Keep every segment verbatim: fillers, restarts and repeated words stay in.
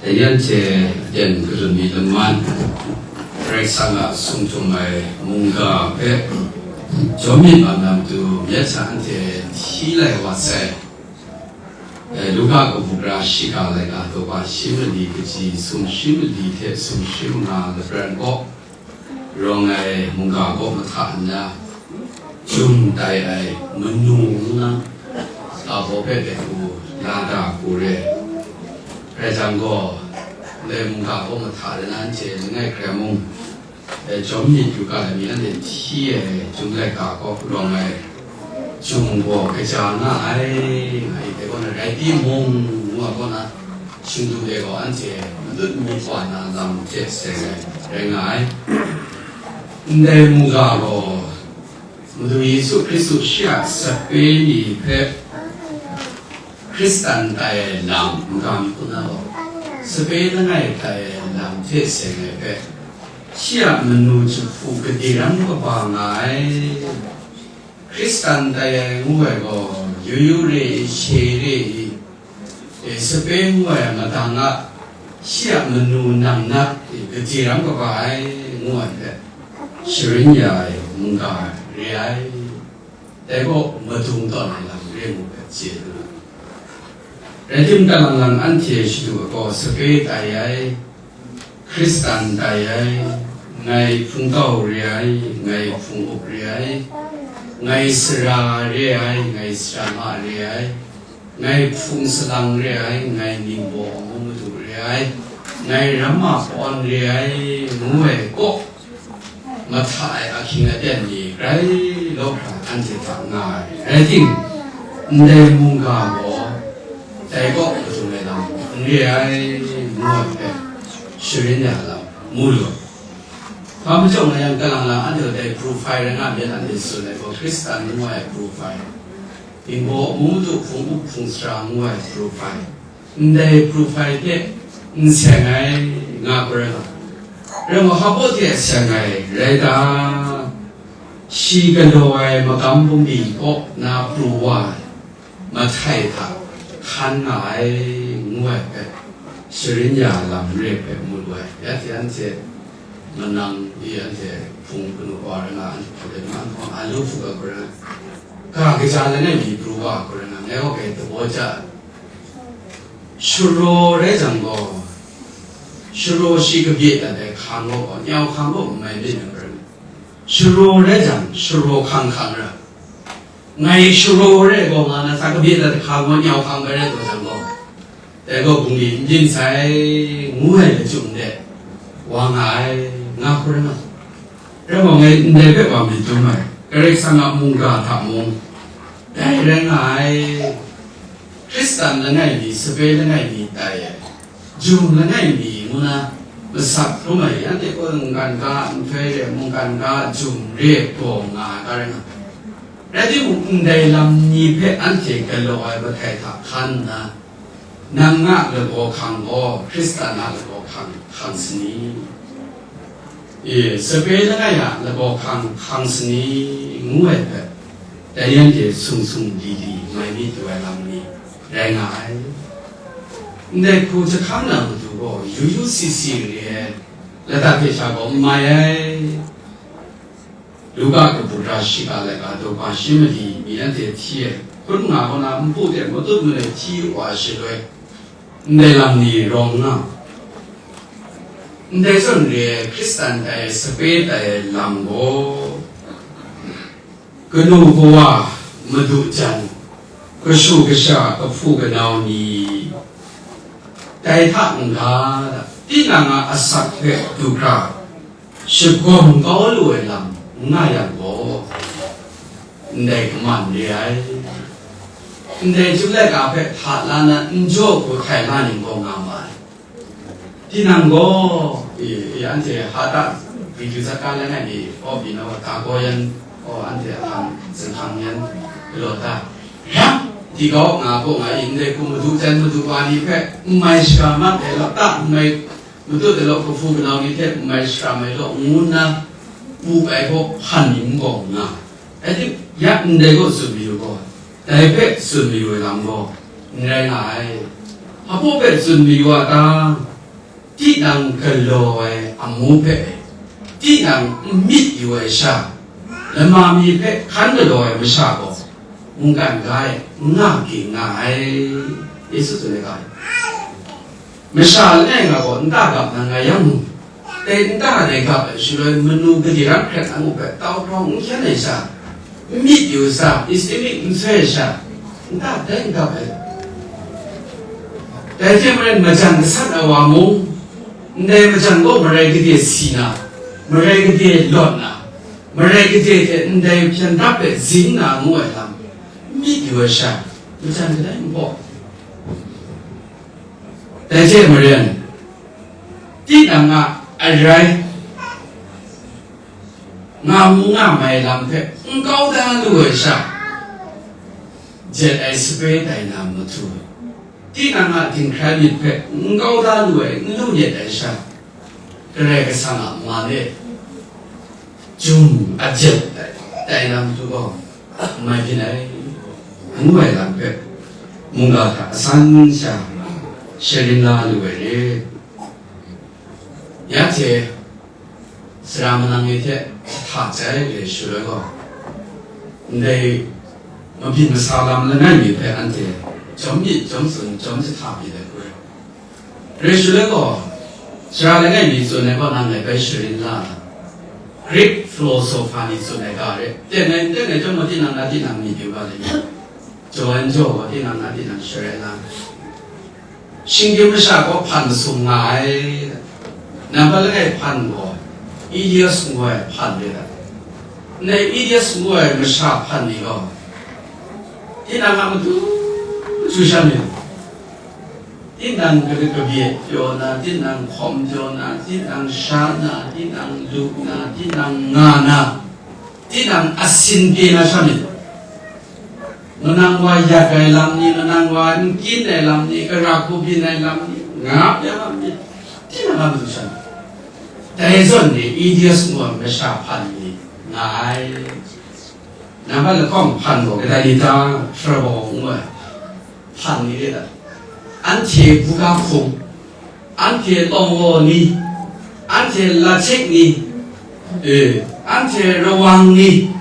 Dai anhte aten kadun mi laman, Karai Kasang a sumsum ai mungga hpe jawm myit mat na matu, myit sa anhte hti lai wa sai. Dai Luka kabu gara shiga laika daw shi mali kaji sumshi mali hte sumshi manga lapran kaw rawng ai mungga kaw mahta nna, jum tai ai manu nna, ga baw hpe dai hku lada hku re. Rai jang gaw, ndai mungga kaw mahta de na anhte langai hkrai mung, dai jawm myit yu ga ai mi anhte hti ai jum laika kaw rawng ai jum gaw kaja nga ai, nga ai, dai kaw na rai timung, ngu ai kaw na, shingdu de gaw anhte matut mi wa na lam hte seng ai rai nga ai. Ndai mungga gaw Madu Yesu Hkristu shi a sape ni hpe Hkristan tai ai lam n-ga mi hku na gaw, sape langai tai ai lam hte seng ai hpe, shi a manu jahpu gade ram kaba nga ai. Hkristan tai ai ngu ai gaw, yu yu re i, she re i, e, sape ngu ai a madang a, shi a manu nang nat, e, gade ram kaba ai, ngu ai hpe, sharin ya ai mungga re ai. Dai gaw madung tawn ai lam re ngu hpe chye lu. Rai timung, kalang lang anhte shadu ai gaw, sape tai ai, Hkristan tai ai, ngai hpung kau re ai, ngai hpung up re ai, ngai sara re ai, ngai sara ma re ai, ngai hpung salang re ai, ngai ningbaw amu madu re ai, ngai ram a pawn re ai, ngu ai kaw, mahta ai ahkying aten ni grai law hkra anhte hta nga ai. Rai timung, ndai mungga gaw dai kaw madung ai lam n re ai, ngu ai hpe, sharin ya lam mu lu ai. Hpa majaw nga yang, kalang lang anhte gaw dai profile rai nga myit, anhte tsun ai gaw, Hkristan ngu ai profile, ningbaw amu madu hpung up hpung sara ngu ai profile, ndai profile hte n seng ai, nga hku rai nga. Rai nme, hpa baw hte seng ai rai ta? Shi galaw ai magam bungli kaw na pru wa ai mahtai hta hkan nga ai, ngu ai hpe, sharin ya lam re hpe mu lu ai. Ya hte anhte manang i, anhte hpung kanu wa rai nga, anhte hpung de ma, a lu hpuk ai hku rai nga, ga kaja langai mi pru wa ai hku rai nga, ngai gaw kai dabaw ja ai. Sharaw rai jang gaw, sharaw shi kabye dat ai hkang gaw, nyau hkang gaw n mai myit ai hku rai nga. Sharaw rai jang, sharaw hkang hkang ra. Ngai sharaw re gaw nga na, sa kabye dat ai hkang gaw, nyau hkang bai rai taw jang gaw, dai gaw bungli n byin sai, ngu ai lachyum de wa nga ai, nga hku rai nga. Rai gaw, ngai ndai hpe wa myit dum ai, Karai Kasang a mungga hta mung, dai rai nga ai. Hkristan langai mi, sape langai mi tai ai, jum langai mi ngu na masak hkrum ai, anhte gaw mungkan ga nhtoi re, mungkan ga jum re gaw nga ai, ka rai nga. Rai timung, ndai lam ni hpe anhte galaw ai mahtai hta hkan nna, nang a lagaw hkang gaw Hkristan a lagaw hkang hkang sani? E, sape langai a lagaw hkang hkang sani? Ngu ai hpe, dai anhte sung sung li li mai myit du ai lam ni rai nga ai. Ndai hku jahkang na matu gaw, yu yu si si re ai, lata hte sha gaw n mai ai. Luka kabu gara shiga laika daw shi mali mi anhte hti ai hkun nga gaw na, npu hte matut manoi hti wa shaloi, ndai lam ni rawng nga. Ndai zawn re ai Hkristan tai ai, sape tai ai lam gaw, kanu kawa, madu jan, kashu kasha, kahpu kanau ni, dai hta n-ga, tinang a asak hpe du hkra shagawm kau lu ai lam n nga yang gaw, ndai kaman re ai. Ndai chyum laika hpe hta la na n jaw hku htai la ning gaw nga ma ai. Tinang gaw, e, e, anhte hata, Bri du sat ka langai mi, o, bina wa, ta gaw yan, o, anhte a hkang, zinghkang yan, galaw ta, rap, di gaw nga gaw nga i, ndai hku madu jan madu wa ni hpe, n mai shara mat ai law, ta n mai, matut ai law, kahpu kanau ni hte n mai shara mai law, ngu nna, pu ai gaw hpan ni n bawng nga. Rai tim, ya ndai gaw tsun mayu gaw, dai hpe tsun mayu ai lam gaw, n rai nga ai. Hpa baw hpe tsun mayu a ta? Tinang galaw ai amu hpe, tinang n myit yu ai sha, lama mi hpe hkan galaw ai masha gaw, mungkan ga e n nga ging nga ai. Yesu tsun ai ga e, masha langai nga gaw nta gap na nga yang mung, dai nta dai gap ai shaloi manu gade ram hkret amu hpe tau hkrawng n hkyen ai sha, n myit yu sha, esteem n soi sha, nta dai n gap ai. Dai hte maren majan gasat ai wa mung, ndai majan gaw marai gade si na, marai gade lawt na, marai gade hte ndai hpyen rap hpe zing na ngu ai lam, n myit yu ai sha, majan kadai n hpaw. Dai hte maren, tinang a arai, nga mu nga mai lam hpe n kau da lu ai sha, jet ai sape tai na matu, tinang a dinghkrai myit hpe n kau da lu ai, n lu yet ai sha, Karai Kasang a man e jum a jet tai, tai na matu gaw, n mai byin ai, ngu ai lam hpe, mungga hta asan sha sharin la lu ai re. Ya hte, sara manang ni hte jahta jai re shaloi gaw, ndai mabyin masa lam langai mi hpe anhte chyawm myit, chyawm tsun, chyawm jahta myit ai hku rai. Re shaloi gaw, sara langai mi tsun ai kaw nang ngai bai sharin la ai. Greek philosopher ni tsun ai ga re, teng ai, teng ai chyawm gaw, tinang na tinang myit yu ga le, jaw ai n jaw gaw, tinang na tinang sharai la ai. Shinggyim masha gaw hpan masum nga ai. Nambat langai hpan gaw, Elias ngu ai hpan re ai. Ndai Elias ngu ai masha hpan ni gaw, tinang a matu matu sha myit. Tinang kalit kabye pyaw na, tinang hkawm pyaw na, tinang sha na, tinang lu na, tinang nga na, tinang asin pye na sha myit. Manang wa yak ai lam ni, manang wa n kyin ai lam ni, kara hku byin ai lam ni, nga ya lam ni, tinang a matu sha myit. Dai zawn ni Elias ngu ai masha hpan ni nga ai. Nambat lahkawng hpan gaw kadai ni ta? Trouble ngu ai hpan ni re ai. Anhte buga hpung, anhte lawng law ni, anhte lachik ni, e, anhte rawang ni,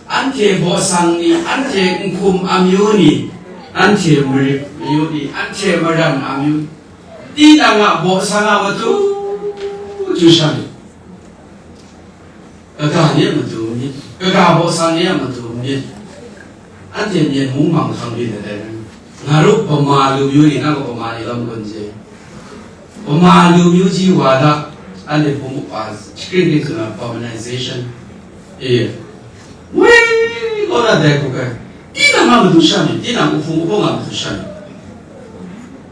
anhte bawsang ni, anhte nhkum amyu ni, anhte marit amyu ni, anhte maran amyu, tinang a bawsang a matu matu sha myit. Kaga ni a matu myit, kaga bawsang ni a matu myit. Anhte myen mung mang hkang byin ai dai, nga rup, Bama lu myu ni, na gaw Bama ni lam gun je. Bama lu myu ji wa da, anhte hpung upa, shakring hpring tsun na, Burmanization. E, woi, kaw na dai hku kai. Tinang a matu sha myit, tinang uhpung uhpung a matu sha myit.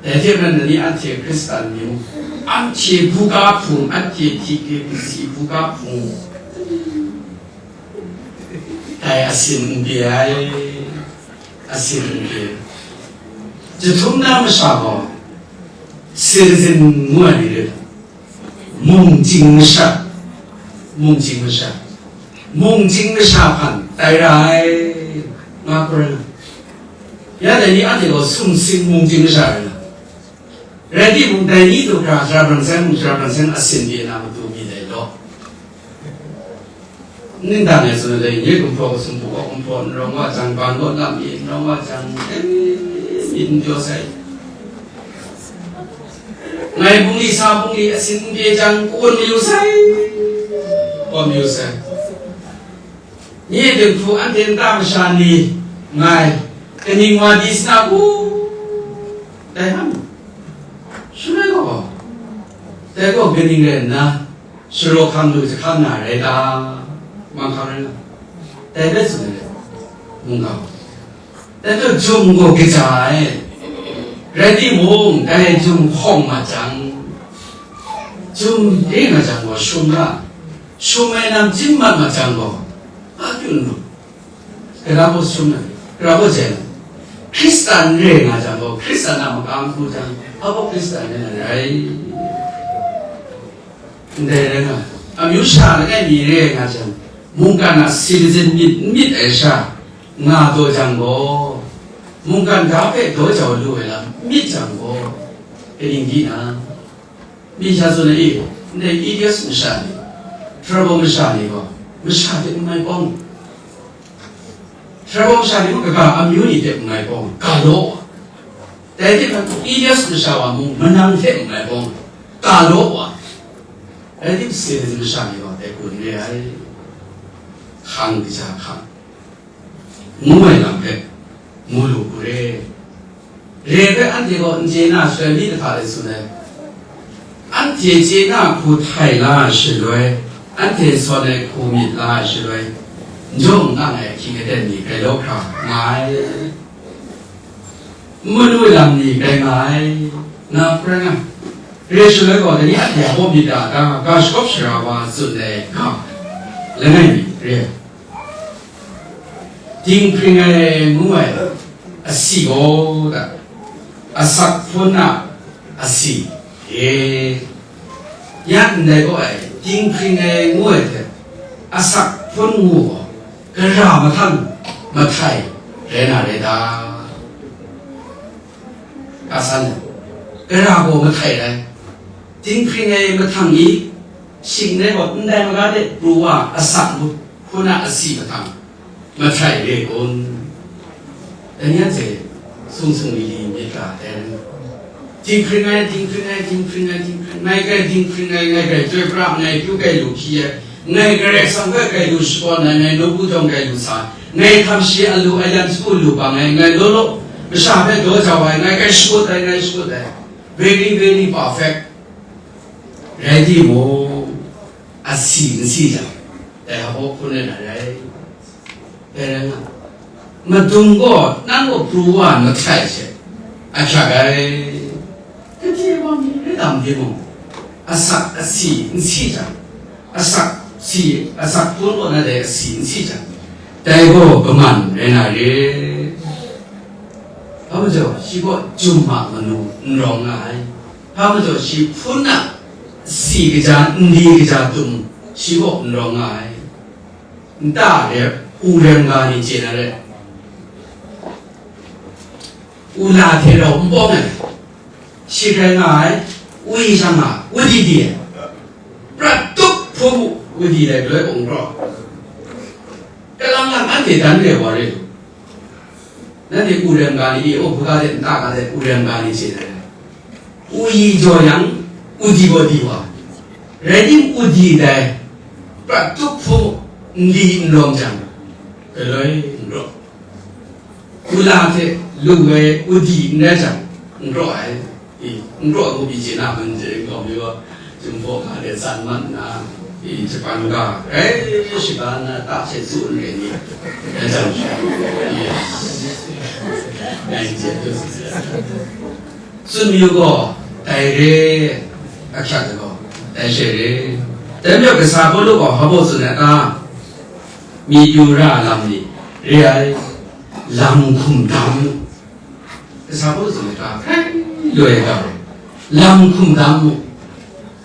Dai hte maren na ni anhte Hkristan ni mung, anhte buga hpung, anhte hti hkye pyi si buga hpung, dai asin n pye ai, asin n pye ai. Jahtum na masha gaw, citizen ngu ai ni rit ai. Mungchying masha, mungchying masha, mungchying masha hpan tai ra ai, nga hkrum ai. Ya dai ni anhte gaw sumsing mungchying masha rai na. Rai timung, dai ni du hkra, sara brang seng mung, sara brang seng asin pyi na matu mi dai law. Ningdang e tsun ai, nye gumhpraw kasum hpuk gaw gumhpraw n rawng wa jang, ban gaw lam mi n rawng wa jang, eh, myit n pyaw sai. Ngai bungli sa bungli asin n pye jang, kawn mayu sai, kawn mayu sai. Nye dinghku anhte nta masha ni ngai kaning wa di sa na u? Dai hpang, shaloi gaw, dai gaw kaning rai nna, Sara hkang lu jahkang na rai ta? Manghkang rai nga, dai bai tsun ai, mungga. Dai hpe jum gaw kaja ai, rai timung, dai jum hkawng mat jang, jum re nga jang gaw, shum ra, shum ai namchyim mat mat jang gaw, a kyu n lu? Gara gaw shum ai, gara gaw jen ai. Hkristan re nga jang gaw, Hkristan a makam hku jang, hpa baw Hkristan rai na rai? Ndai rai nga, amyu sha langai mi re ai nga jang, mungkan a citizen myit n myit ai sha nga taw jang gaw, mungkan ga hpe daw jau lu ai lam n myit jang gaw, Kaning di na, mi sha tsun ai, ndai idiot masha ni, trouble masha ni gaw, masha hte n mai pawng, trouble masha ni mung kaga amyu ni hte n mai pawng, ga law wa. Dai hte hpan idiot masha wa mung, manang hte n mai pawng, ga law wa. Dai hte citizen masha ni gaw, dai kun re ai, hkang kaja hkang. Ngu ai lam hpe mu lu hku re. Re hpe anhte gaw n chye na shaloi mi kahta e tsun ai. Anhte chye na hku htai la ai shaloi, anhte sawn ai hku myit la ai shaloi, n jaw n ang ai ahkying aten ni grai law hkra nga ai. N manu ai lam ni grai nga ai, nga hkra nga. Re shaloi gaw, dai ni anhte a baw myit ra ta, ga shakawp shara wa tsun ai ga langai mi re ai. Dinghpring ai ngu ai asi gaw, asak hpun a asi e. Ya ndai gaw ai, dinghpring ai ngu ai hte asak hpun ngu gaw, gara mahtang mahtai rai na rai ta? Ka san ai, gara gaw mahtai rai. Dinghpring ai mahtang i, shing rai gaw, ndai maga de pru wa asak ngu, hpun a asi mahtang mahtai re kun? Dai ni anhte sung sung li li myit ga ai. Dinghpring ai, dinghpring ai, dinghpring ai, dinghpring, ngai grai dinghpring ai, ngai grai chyoi pra, ngai pru grai lu hpyi ai, ngai Karai Kasang hpe grai lu shakawn ai, ngai nawku jawng grai lu sa ai, ngai hkam shi a lu a yan sagu lu bang ai, ngai law law masha hpe daw jau ai, ngai grai shakut ai, ngai shakut ai, very, very perfect. Rai timung, asi n si jang, dai hpa hpun rai na rai. Dai rai nga, madung gaw nang gaw pru wa mahtai she, ahkyak ai. Gade wa mi rai tam timung, asak asi n si jang, asak si, asak hpun kaw na dai asi n si jang, dai gaw kaman rai na re. Hpa majaw, shi gaw jum a manu n rawng nga ai. Hpa majaw, shi hpun a si kaja, n di kaja tum, shi gaw n rawng nga ai. Nta de, u rem ga ni chye na re. U la hte rau n bawng ai. Shi hkrai nga ai, u yi shang nga, u di di ai. Prat tup hpung u di ai, galoi kung raw. Kalang lang anhte dan re wa re lu. Nanhte u rem ga ni, o hpu ga de, nta ga de, u rem ga ni chye na re. U yi jaw yang, u di gaw di wa. Rai tim, u di dai, prat tup hpung n di n lawm jang, galoi n raw. U la hte lu ai u di n rai jang, n raw ai. I, n raw ai mu pyi chye na, man je, n gaw mi gaw, Jinghpaw ga de tsan mat nna, i, Japan ga, rai, shiga na ta she tsun re ni, rai jang, i, ngai n chye tu. Tsun mayu gaw, dai re, ahkyak ai gaw, dai she re. Dai majaw, kasa Pawlu gaw hpa baw tsun ai ta? Myi pyu ra ai lam ni re ai, lam hkum dam mu. Kasa Pawlu tsun ai ta hkrai loi ai ga re, lam hkum dam mu.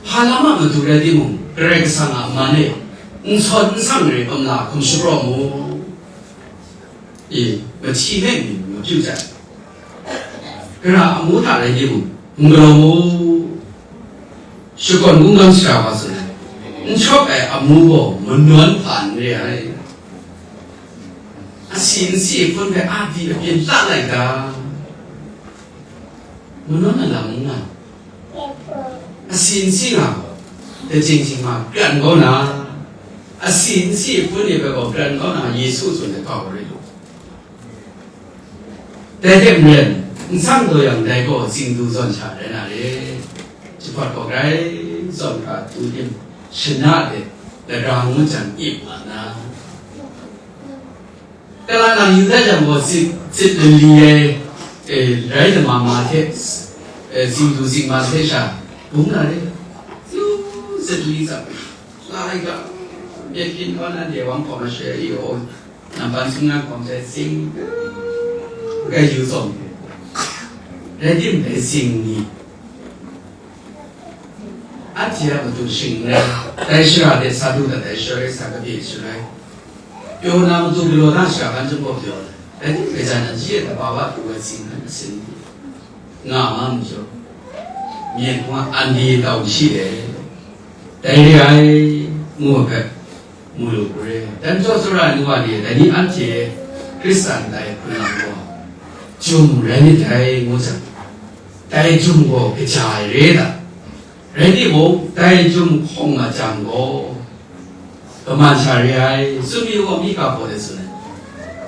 Hpa lam a matu rai timung, Karai Kasang a man e n sawn n sang re, hkum la hkum shapraw mu. E, mahti hpe mi mapyu jat. Gara amu hta rai timung, n galaw mu. Shakawn kungdawn sara wa tsun ai, n shawk ai amu gaw manawn hpa n re ai. Asi n si ai hpun hpe a di abyin la lai ga, manawn ai lam n nga. Asi n si nga gaw, kaching ching ma kran kau na, asi n si ai hpun ni hpe gaw kran kau na, Yesu tsun ai hpa gaw rai lu. Dai hte maren, n sang taw yang, dai gaw zingdu zawn sha rai na re. Jahpawt gaw grai zawn hkra tu tim shana de, lagran ngu jan ip nga na. Kala nang yu dat yang gaw, sit, sit lali ai, eh, rai lama ma hte, eh, zingdu zingman hte sha bung na re. Yu sit lali tsap, lai ga, myit hpyin kaw na de wang hkawm masha i o, nampan sung na hkawm hte zing, ga yu tsawm, rai tim dai zing ni. Anhte a matu shing n rai, dai shara de sa du dat ai shaloi sa kabye shaloi, pyaw na matu galaw na shara ban chyawm gaw pyaw ai, dai ni hpe jan ai, ji ai dabawa pru ai zing hkan masin nga ma majaw, Yin hpung a anti tau shi e. Dai re ai, ngu ai hpe, mu lu hku re. Dai majaw, tsawra ai nu wa ni, dai ni anhte Hkristan tai hpun lam gaw, jum rai myit dai, ngu jang, dai jum gaw kaja ai re da? Rai timung, dai jum hkawng mat jang gaw, kaman sha re ai, tsun mi gaw mi ga baw de tsun ai.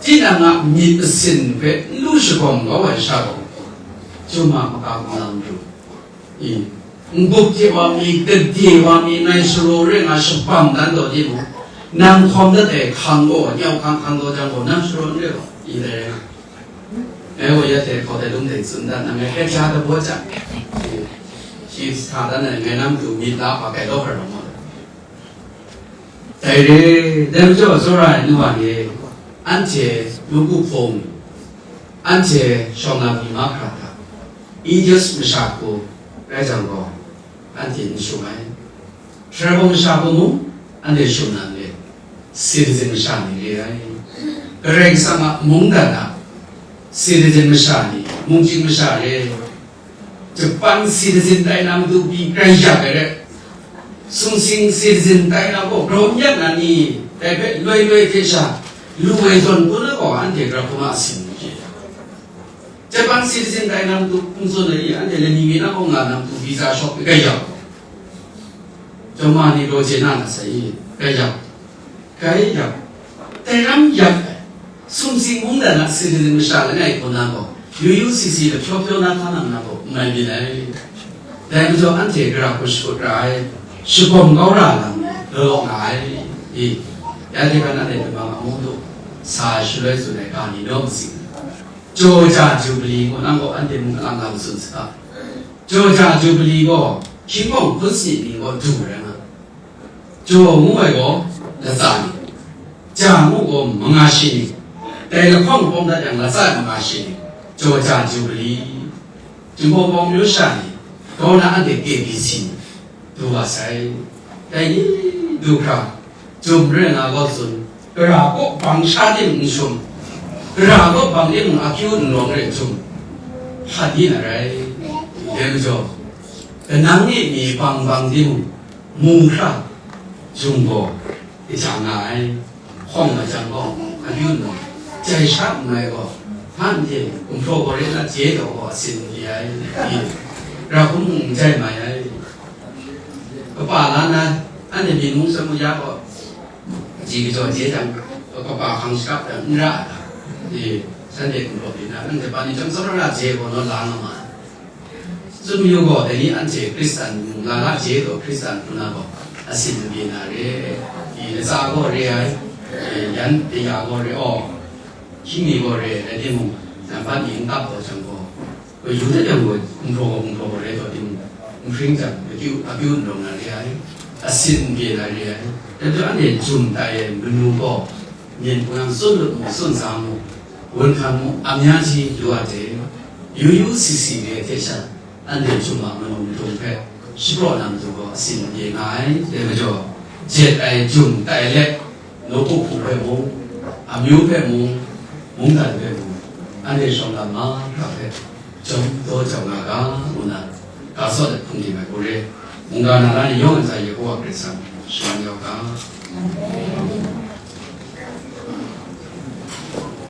Tinang a myit masin hpe n lu shagawm kau ai sha gaw, jum a maka hkawng lam du. I, n-gup hte wa mi, gade wa mi, ngai sharaw re nga shabam dan taw timung, nang hkawm dat ai hkang gaw, nyau hkang hkang taw jang gaw, nang sharaw n re gaw, i dai rai nga. Ngai gaw ya hte hkau dai lung dai tsun dan, nang ngai hkrai hkya dabaw jang, i, shi sa dan ai, ngai nang matu myit la hpa kai law hkra rawng maw. Dai re, dai majaw, tsawra ai nu wa ni, anhte nawku hpung, anhte shawng na mi mahkra hta, Indians masha hku rai jang gaw, anhte n shum ai. Tribal masha hku mung, anhte shum na n re, citizen masha ni re ai. Karai Kasang a mungdan a citizen masha ni, mungchying masha re, Japan citizen tai na matu pyi grai yak ai re, sumsing citizen tai na gaw grau n yak na ni, dai hpe loi loi hte sha lu ai zawn kun ai gaw, anhte grau hkrum a asin n chye. Japan citizen tai na matu n tsun ai ni, anhte lani mi na gaw nga na matu visa shawk grai yak. Jawma ni raw je na na sai, grai yak. Grai yak, dai ram yak ai, sumsing mungdan a citizen masha langai hku na gaw, U U C C lahpyaw pyaw na hta nang na gaw, n mai byin ai. Dai majaw, anhte gara hku shakut ra ai, shagawm kau ra lam, law law nga ai. I, ya hte hkan anhte damang a mung du, sa shaloi tsun ai ga ni naw masing, Jaw ja Jubili ngu nang gaw anhte mung alang lam tsun saga. Jaw ja Jubili gaw, hkying hkawng hpun sanit ni gaw du rai nga. Jaw ngu ai gaw latsa ni, ja ngu gaw manga shi ni, dai lahkawng hpawng dat yang latsa ai manga shi ni, jaw ja Jubili, Jinghpaw Pawng myu sha ni, kau na anhte K B C ni, du wa sai. Dai ni du hkra, jum rai nga gaw tsun, gara kaw bang sha tim n shum, gara kaw bang tim n akyu n rawng re jum, hpat di na rai. Dai majaw, kanang e mi bang bang timung, mu hkra, jum gaw, kaja nga ai. Hkawng majang gaw, akyu n rawng, jai sha n rai gaw, hpan hte gumhpraw gaw re na je taw gaw, asin n di ai, i, ra hkum mung n jai mai ai. Kapa la na, anhte myin mung samu ya gaw, kaji kajaw je jang, kapa hkang shakap jang n ra ai ta? I, shanhte gumhpraw byin na, nang Japan ni chyawm tsawra ra je gaw naw la nga ma ai. Tsun mayu gaw, dai ni anhte Hkristan mungga la je taw Hkristan hku na gaw, asin mabyin na re, i, latsa gaw re ai, i, yan aya gaw re, aw, hkying ni gaw re, rai timung, nampat ni n kap taw jang gaw, gayu dat yang gaw, gumhpraw gaw gumhpraw gaw re taw timung, n hpring jang, akyu, akyu n rawng na re ai, asin n byin na re ai. Dai majaw anhte jum tai ai manu gaw, myen hpung yang tsun lut mu, tsun sa mu, wun hkan mu, amya ji lu a de, U U C C re hte sha, anhte jum a manu mahdung hpe shapraw na matu gaw asin n ye nga ai. Dai majaw, jet ai jum tai let, nawku hku hpe mung, amyu hpe mung, mungdan hpe mung, anhte shawng lam mahkra hpe jawm daw jau nga ga, ngu na, ga sawt ai hpung tim ai hku re, mungga na la ni yawng ntsa Yehowa Karai Kasang shaman yau ga.